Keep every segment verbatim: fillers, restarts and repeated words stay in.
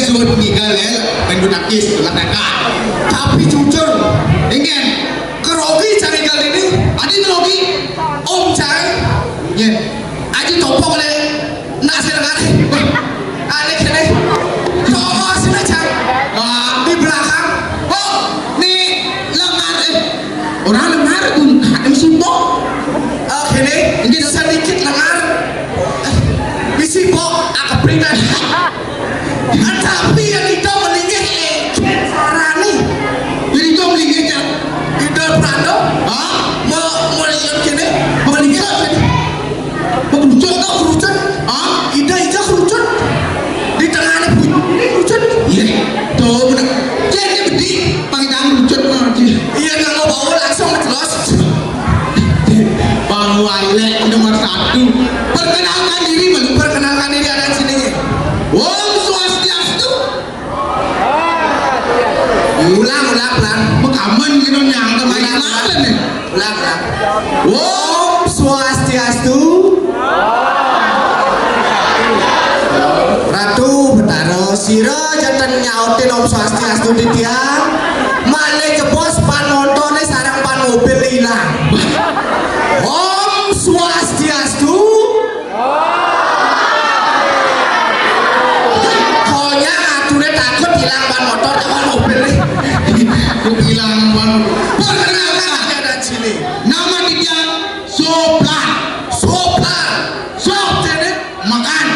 Jut ngigal ya, main bulu tangkis, olahraga. Tapi jujur, ingin kerogi cari kali ini, adi kerogi, om cari, ya, aja topok le, nak sih lengan, aneh kene, coba sini cang, ah, di belakang, oh, nih lengan, eh, orang lengan, tuh, ada simpok, oke nih, sedikit lengan, bisi pok, aku berikan. Tapi yang itu melinggih, eh, carane. Jadi itu melinggih, ya? Itu berando. Hah? Mau, mau lihat gini, melinggih gini. Mau kerucut, tau kerucut? Hah? Ida, ida kerucut. Di tengahnya buyung ini kerucut. Iya. Tuh, bener. Jadi, bedi, pakai tangan kerucut, nanti. Iya, kalau mau langsung terus. Bang Wailek nomor satu. Perkenalkan diri, belum perkenalkan diri, ada di sini. Om Swastiastu. Ulang, ulang, ulang. Mekamen gitu, nyangka main Ulang, ulang. Apa nih? Ulang, ulang. Om Swastiastu. Ratu Betara, sira jateng nyautin Om Swastiastu titiang. Malih jebos pan montone sareng pan mobil ilang. Om Swastiastu. Konyang ature takut ilang ban motor, ban mobil nih. Kok ilang ban? Perkenalkan, ada sini. Nama titiang Soplan. Soplan. Sop, jadi makan.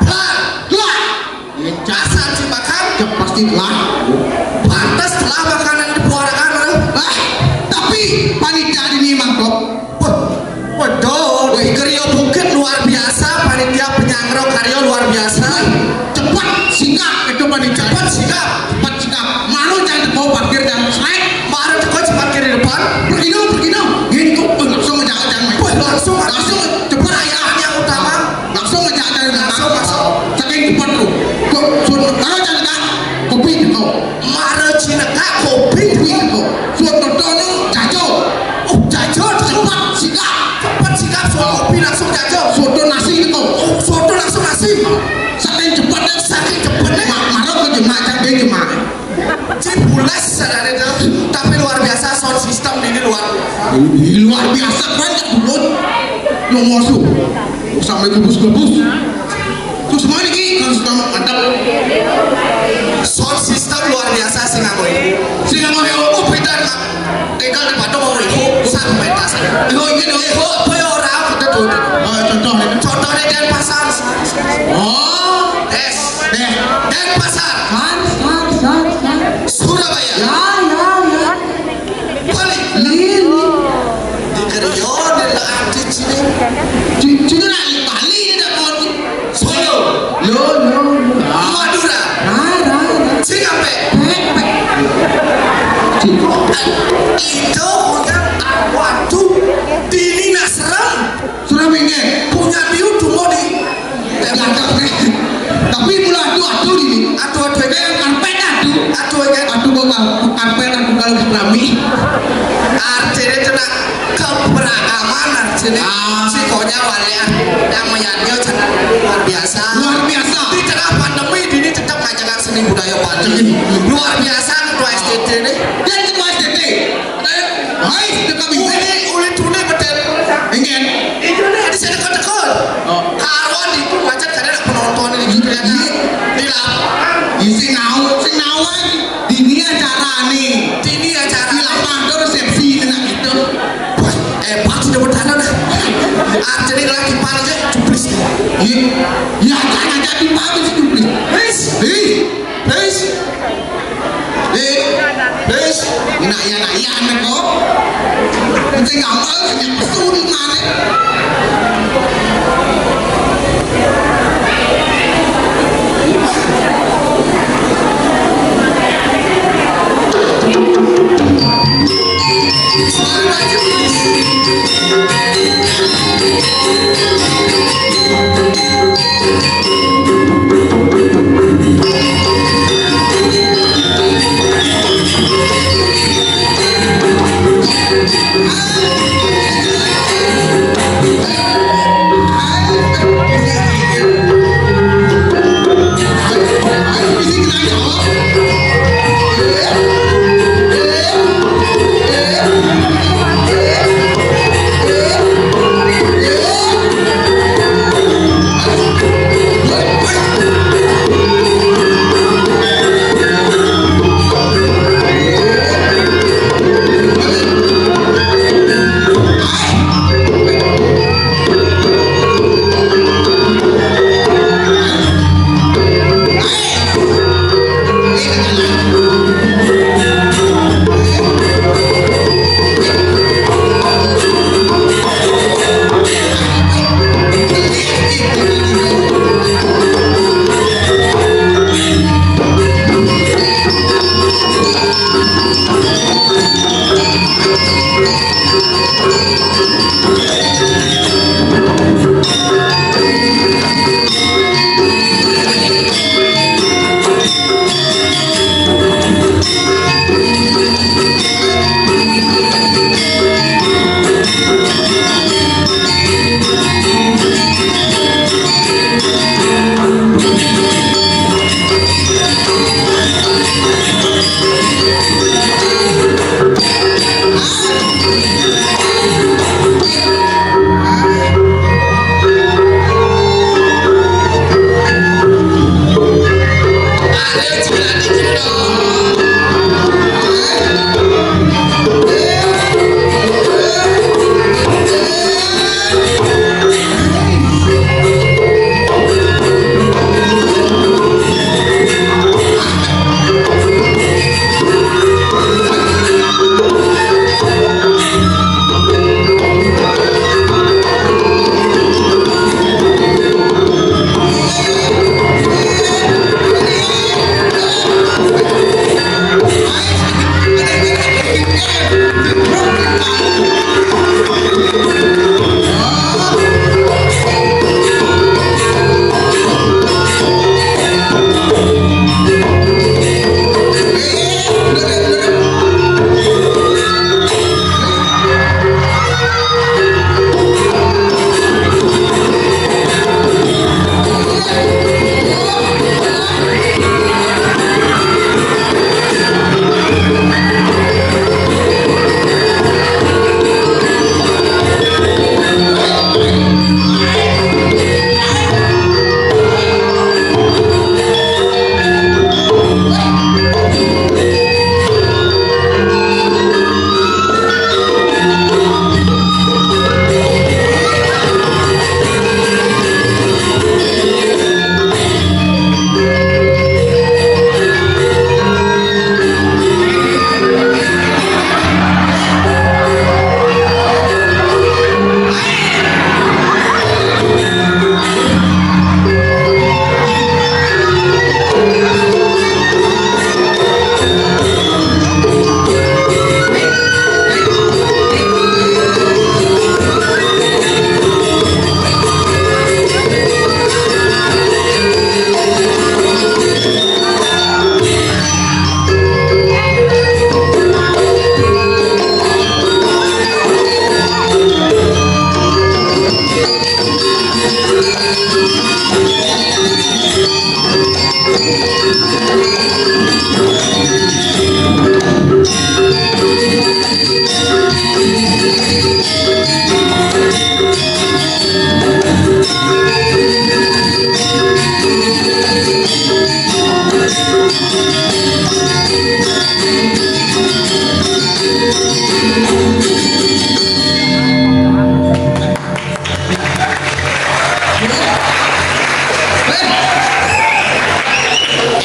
Plan. Plan. Ya, asal sih makan, ya pasti telah. Pantas telah makanan di perorangan, mana? Ah, tapi panitia ini mangkok. Wah, waduh, di Kerio Bukit luar biasa, panitia penyangro karyo luar biasa. Cepat, singkat itu panitia. Cepat, singkat. Cepat, singkat. Malu jangan teko parkir, jangan srek. Malu teko cepat kiri depan. Pergi dong, pergi dong. Gitu, langsung aja, jangan main. Wah, langsung, langsung. Cepat, ayah yang utama. Langsung aja, jangan Langsung masuk. Saking cepat tuh. Kok, sun, kalau jangan, kopi teko. Mara cineka kopi. Kopi teko. Sun, tonton, jajo. Oh, jajo, cepat, singkat. Cepat, singkat, sun, kopi langsung jajo. Soto nasi teko. Oh, soto langsung nasi. Saking cepatnya, saking cepatnya. Ma-, marah ke jemaah, cabai jemaah. Cipules, sadare, tapi luar biasa sound system ini luar. Ini luar biasa, banyak dulu. Nomor su. Sampai kubus-kubus. Terus semua ini kan sudah mantap. Sound system luar biasa sih, nggak boleh. Sing nggak boleh, oh, beda, Kak. Tinggal di Padang mau ibu, sampai tas. Ibu ini dong, ibu apa ya orang? Kita tuh. Oh, contoh nih. Contohnya Denpasar. Oh, Des. Des. Denpasar. Sar, sar, sar, sar. Surabaya. Ya, ya, ya. Bali. Lili. Di Kerjo, di Leanti, sini. Ci-, cina nak Bali ini nak kau. Solo. Lo, lo, lo. Madura. Ra, ra, ra. Cikampek. Pek, pek. Ci- Itu punya, waduh, dini nak serem. Serem ini. Punya diu cuma di. Tapi mula atu-atu ini. Atu-atu ini. Karpet atu. Atu ini. Atu kok kar-, karpet atu kalau Islami. Artinya itu nak keberagaman artinya. Ah. Si konya walian. Yang menyadnya luar biasa. Luar biasa. Di tengah pandemi ini tetap ngajakan seni budaya Bali. Luar biasa ketua S T T ini. Dan ketua S T T. Hai, teka bisa. Uli, uli tune betul. Enggak. Itu nih, ada saya dekat-dekat. Oh. Karuan itu macet karena penonton ini gitu ya. Iya. Di lapangan. Iya, sing nau, sing nau aja. Dini acara nih. Dini acara. Di lapangan tuh resepsi ini nak gitu. Wah, hebat sih dapat tanah dah. Artinya lagi panas ya, cuplis. Iya. Ya, jangan jadi panas cuplis. Wis. Ih. Wis. Eh, wis. Enak ya, enak ya, anak kok. Sing gampang, sing pesun, mana?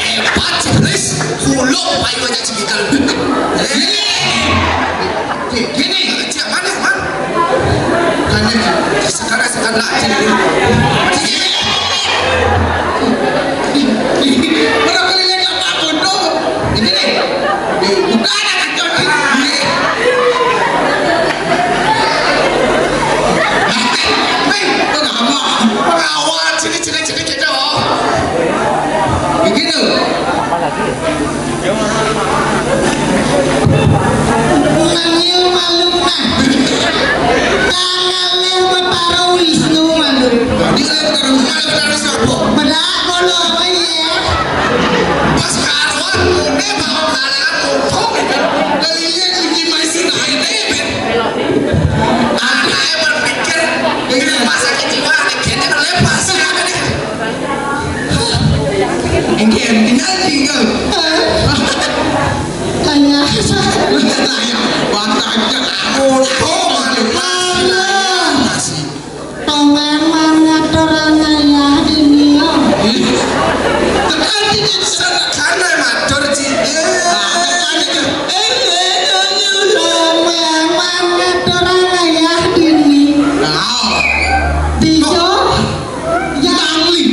Hebat, Cik Pris. Kuluk payu aja cikitan. Eh. Gini, cik mana, man? Kan ini, sekarang, sekarang nak cik. Pernah keliling apa bodoh? Ini nih. Bukan anak kacau ini. Hei, kok gampang? Pengawal, sini, sini, sini, gitu. Begitu. Mangil malu nah. Kang ngalih Betara Wisnu malu. Di sana Betara Wisnu, Betara Wisnu apa? Bedak kula wae ya. Pas karuan, eh, bawa kalangan mumpung. Dari ini lagi masih naik, eh, Ben. Anaknya berpikir, ini rumah sakit jiwa, ini kayaknya lepas. Ini yang tinggal, tinggal. Hanya. Lah, ya, batanya kamu, oh, malu. Alah. Tomen mangatur ayah dini, yo. Tekan dikit, tekan, matur, Ci. Eh, tekan dikit. Eh, eh, eh, eh. Tomen mangatur ayah dini. Nah. Dijo. Ya. Bangli.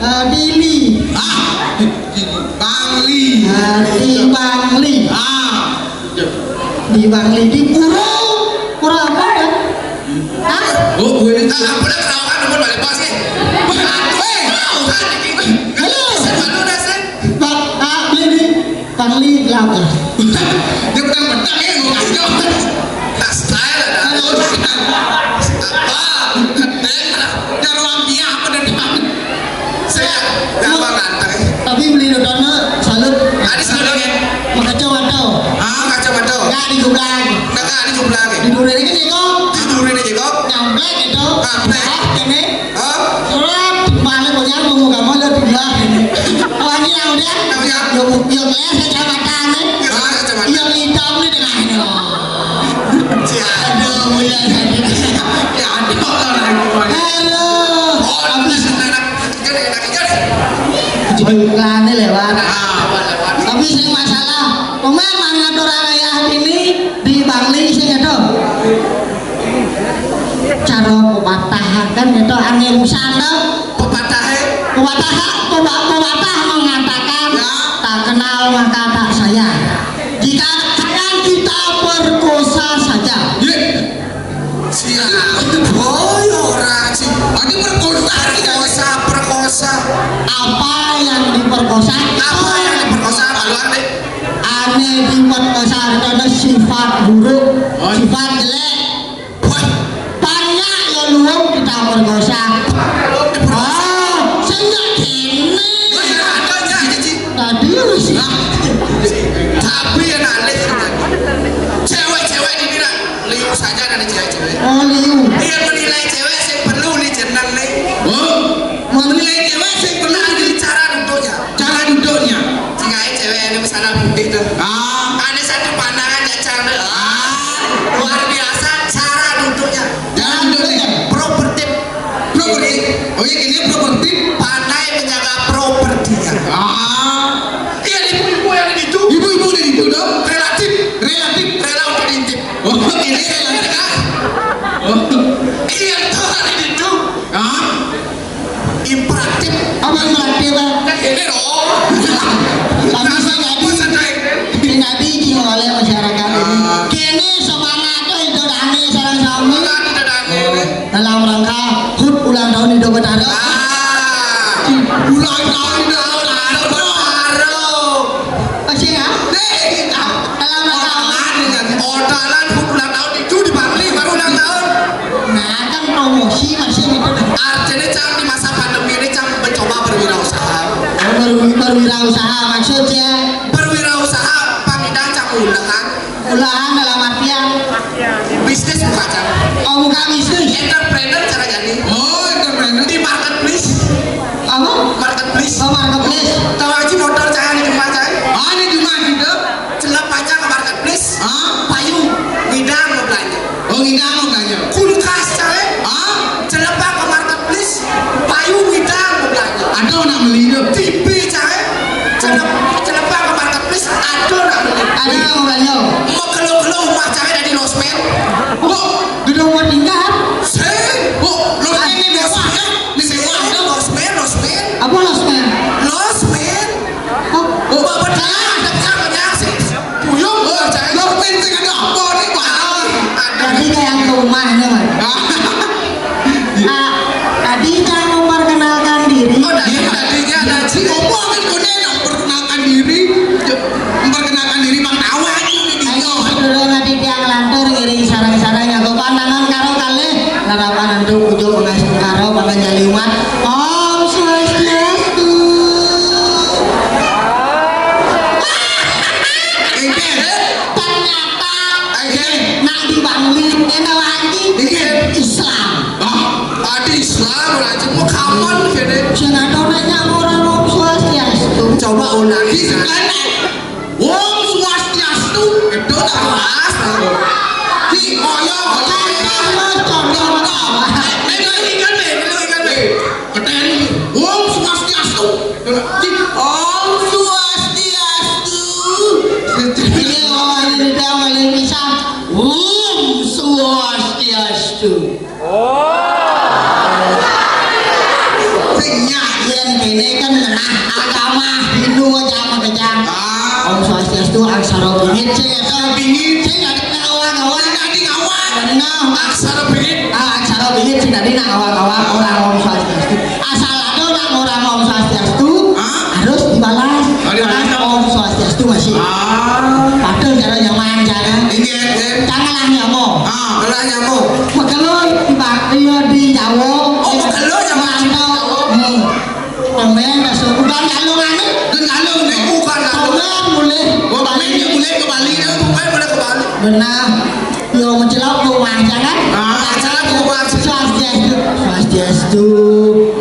Eh, Dili. Ah, di Bangli. Eh, di Bangli. Ah. Di Bangli, di Pura. Pura apa ya? Hah? Oh, gue ini. Ah, aku udah ketahuan, nomor balik pas, ya. Eh, ketahuan, ini. Halo. Saya malu dah, saya. Pak, ah, ini. Bangli, gelap, ya. Dia petang-petang, ya, gue kasih tau. Nah, style ada. Halo. Apa? Bukan, eh, Darwampiah apa dan apa? Saya gampang ganteng. Tapi beli nontonnya salut. Ah, di salut, ya? Makacamata. Ah, kacamata. Enggak di jublang. Enggak di jublang, ya? Di durian ini, Ceko. Di durian ini, Ceko. Nyamplek itu. Nyamplek. Ah, ini. Hah? Surat, balik punya, mau kamu lihat di belah ini. Wangi yang udah. Yang udah. Yang, yang les kacamata nih. Yang les kacamata. Yang hitam nih tengah ini. Aduh, mulai lagi. Ya, ada orang yang mulai. Aduh. Oh, habis. Ikan, ikan, ikan. Iklane lewat. Ah, lewat, lewat. Tapi sing masalah, pemain mangatur ayah ini di Bangli sing itu. Cara pepatahaken itu angin sana. Pepatah, eh? Pepatah, peba-, pepatah mengatakan, ya, tak kenal maka tak sayang. Jika sayang kita perkosa saja. Iya. Siap. Oh, ya ora, Ci. Tadi perkosa, perkosa, perkosa. Apa yang diperkosa? Apa yang diperkosa? Apa luar, Dek? Ane diperkosa itu ada sifat buruk, oh, sifat jelek. Wah. Banyak ya luwung kita perkosa. Oh, sing ya kene. Oh, ya, ada aja, Ci. Tadi wis. Tapi ya, nanti cewek-cewek ini, nak. Liu saja dari cewek-cewek. Oh, liu. Yang menilai cewek sing perlu nih jeneng nih. Oh, menilai cewek sing perlu. Nah, ini cara duduknya. Cara duduknya. Jika cewek ini misalnya putih tuh. Ah. Ada satu pandangan ya cara. Ah. Luar biasa cara duduknya. Cara duduknya. Properti. Properti. Oh iya, ini properti. Pandai menjaga propertinya. Ah. Iya, ibu-ibu yang di situ. Ibu-ibu di situ, dong. Relatif. Relatif. Rela untuk diintip. Oh, ini saya tengah. Oh. Iya, tuh hari itu. Hah? Imperatif. Apa imperatif, Bang? Kan ini dong. Tapi saya nggak di-, saya nggak diizin oleh masyarakat ini. Ah. Kene semangat tuh itu dane sareng sami. Kan tidak ada ini. Dalam rangka hut ulang tahun Indo Betara. Ah, ulang tahun Indo Betara. Masih ya? Nih, kita. Dalam rangka hut. Odalan, odalan hut ulang tahun itu di Bangli baru ulang tahun. Nah, kan promosi masih gitu. Artinya, Cang, di masa pandemi ini, Cang, mencoba berwirausaha. Oh, ber-, berwirausaha maksudnya? Berwirausaha, pangidang, Cang, ulang. Ulang dalam artian? Bisnis buka, Cang. Oh, buka bisnis. Entrepreneur cara jadi. Oh, entrepreneur. Di marketplace. Apa? Marketplace. Oh, marketplace. Tahu aja motor saya di rumah saya. Rumahnya, Mas. Ah, tadi jangan memperkenalkan diri. Oh, tadi, tadinya ada si ngomong kan, kowe nak memperkenalkan diri. Memperkenalkan diri, Bang, tawa aja di dia. Ayo, sedulur, tadi tiang lantur ngiring sarang-sarang, ya, kok pandangan karo kalih. Larapan untuk ujung, Mas, karo pangan jali umat. Om Swastiastu. Oke. Ternyata, oke, nak di Bangli ini lagi, oke, Islam. Ah, ada Islam, ora cuma kapan kene. Sing ada nanya orang Om Swastiastu. Coba ulangi. Di sebelah. Om Swastiastu. Itu tak pas. Di koyo, koyo. Contoh, contoh. Melu ingat, melu ingat. Keteni. Om Swastiastu. Om Swastiastu. Iya, Om Swastiastu. Om Swastiastu. Sing nyak yen kene kan tengah agama Hindu aja apa kejang. Ah. Om Swastiastu, aksara bingit, sing eta bingit, sing ada awak-awak. Sing ada awak. Benar. Aksara bingit. Ah, aksara bingit sing tadi nak awak-awak orang Om Swastiastu. Asal ada nak orang Om Swastiastu, ah, harus dibalas. Oh, dibalas. Dengan Om Swastiastu masih. Ah. Padahal cara zaman cara. Inggih, inggih. Janganlah nyamuk. Ah, janganlah nyamuk. Mekeloi di Bak-, iya, di Jawa. Oh, mekeloi yang Jawa. Hmm. Pemain masuk. Bukan kalung anu. Bukan kalung, niku bukan kalung. Pemain mulai. Oh, pemain dia mulai ke Bali, dia pemain mulai ke Bali. Benar. Yo, mencelok ke rumah, jangan. Ah, mencelok ke rumah. Swastiastu. Swastiastu.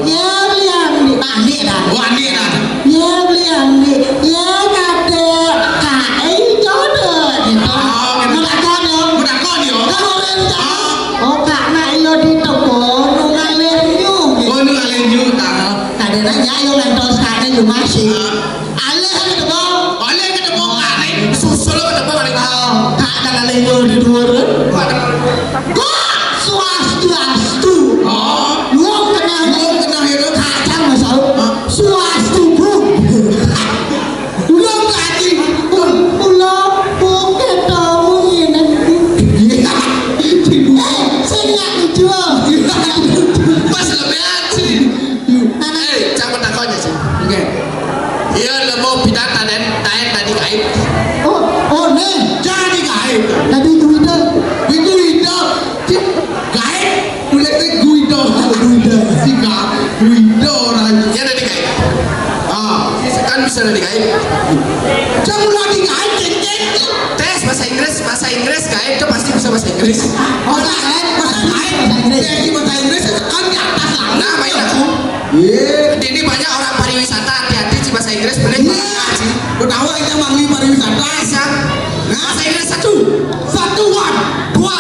Ya, belian di Bali dah. Wah, ini dah. Ya, belian di. Ya, kata K I jodoh gitu. Oh, gitu. Menakon, yo. Menakon, yo. Kamu rencana. Ah. Oh, karena iyo di toko, nu ngalih nyu, gitu. Oh, nu ngalih nyu, ah. Kadene nyak yo ngantos kane yo masih. Ah. Alih ketemu. Alih ketemu kane, susul ketemu kane. Ah, kak nang alih nyu di dhuwur. Waduh. Kok swastiastu. Oh. Wong kenal. Wong kenal itu. Kacang masuk. Ah. Swastu, Bu. Kula kaji, kula bukit tamu ngene. Eh, sing nggak lucu. Pas lebih asli. Eh, cak takon ya, sih. Oke. Iya, lemo bidang taen, taen tadi kait. Oh, oh, nih, jadi kait. Tadi Guido. Itu Guido. Cik, kait. Tulisnya Guido. Guido. Sika. Guido orang. Ya, tadi kait. Ah, kan bisa tadi kait. Cak mulai di kait, cek, cek. Tes bahasa Inggris, bahasa Inggris, kait itu pasti bisa bahasa Inggris. Bahasa kait, bahasa kait, bahasa Inggris. Jadi bahasa Inggris itu kan di atas sana. Nah, baik aku. Iya. Ini banyak orang pariwisata, hati-hati, ci, bahasa Inggris boleh. Iya. Ci. Ketawa kita manggil pariwisata. Bisa. Nah. Bahasa Inggris satu. Satu, one. Dua.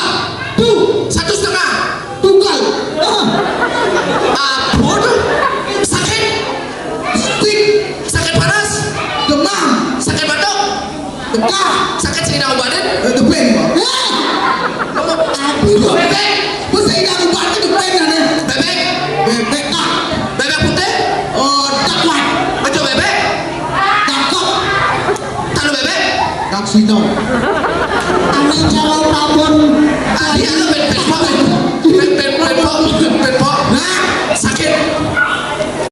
Two. Satu setengah. Tunggal. Ah. Apa tuh? Sakit. Stick. Sakit panas. Demam. Sakit batuk. Bekah. Sakit sing nang badan. Eh, the pain, Pak. Eh. Aduh. Bebek. Mesti nang badan the pain, ada. Bebek. Bebek, tak. Bebek putih. Oh, tak kuat. Ojo bebek. Cakep. Talu bebek. Kak Sito. Ane calon Prambon. Ah, iya, lu